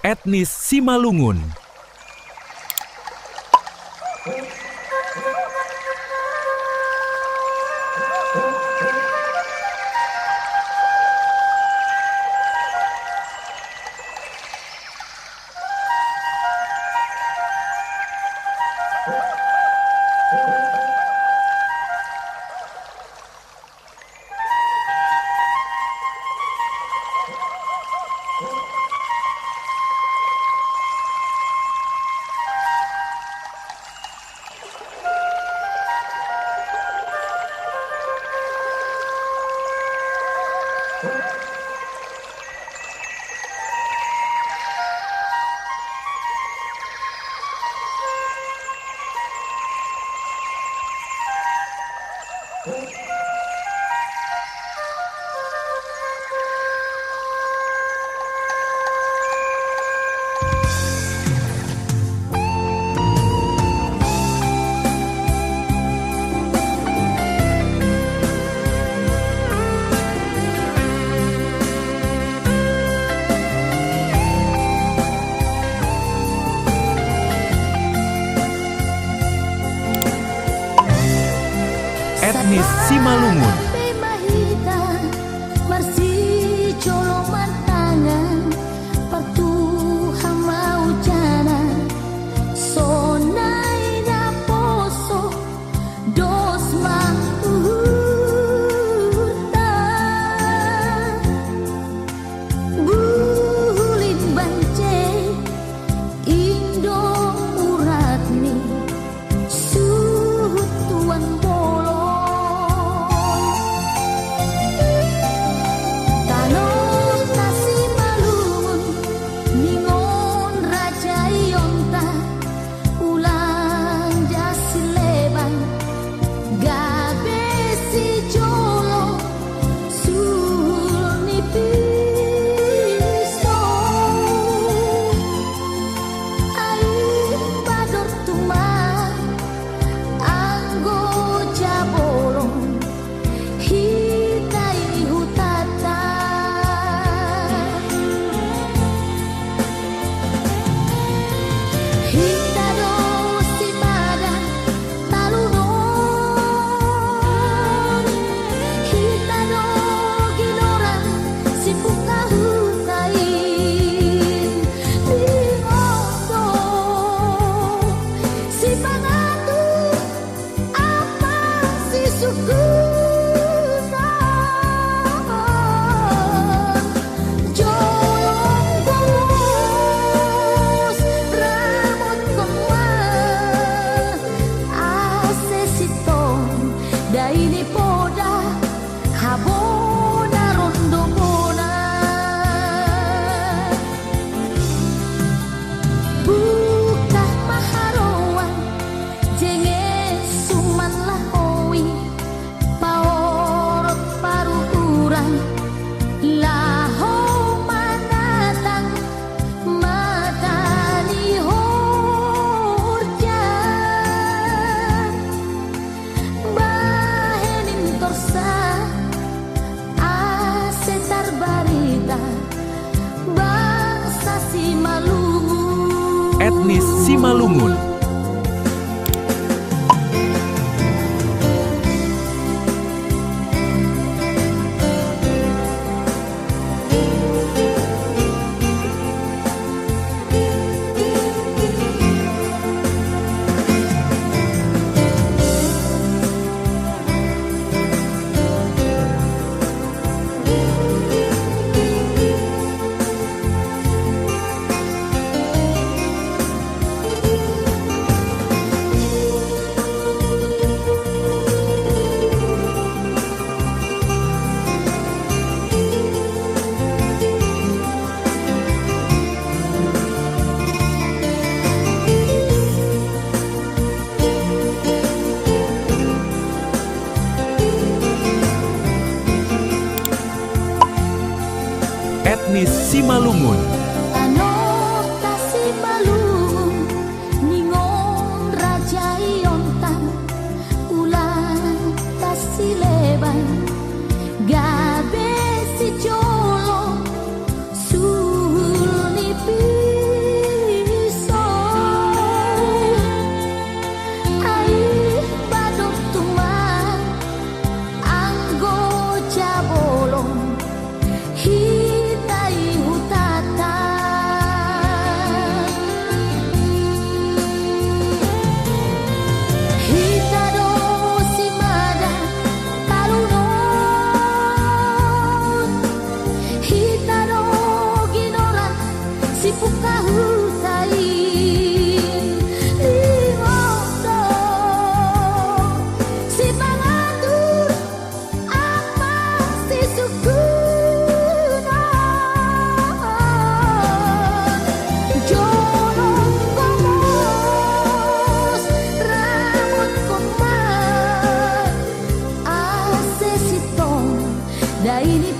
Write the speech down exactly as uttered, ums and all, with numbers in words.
Etnis Simalungun. Etnis Simalungun. Mahita, marsi jolo mantangan, partuha maujana, sonai na poso, dos manguhurta. Bulin bance, indo uratni, suhut tuan bolon. Tano tasi malungun, ningon raja ionta, ulang dasi leban, gabe si jolo, suhul ni pisou. Ai bador tuma, anggo jabolon, hita i hutata. Hita do sipadan talunon, hita do ginoran sipungkahuna i, bingoto sipangatu. Apa si sukuson, jolong gomos, ramot gomos, ase sitong, dai ni poda, habona rondo bona. Buka ma haroan, jenge suman lahoi, paorot paruhuran, laho manatang mata ni horja. Bahenin torsa, ase tarbarita, bangsa Simalungun. Etnis Simalungun. Etnis Simalungun. Tano ta Simalungun, ningon raja ionta, ulang ta sileban, gabe sijolo, suhul ni pi Ini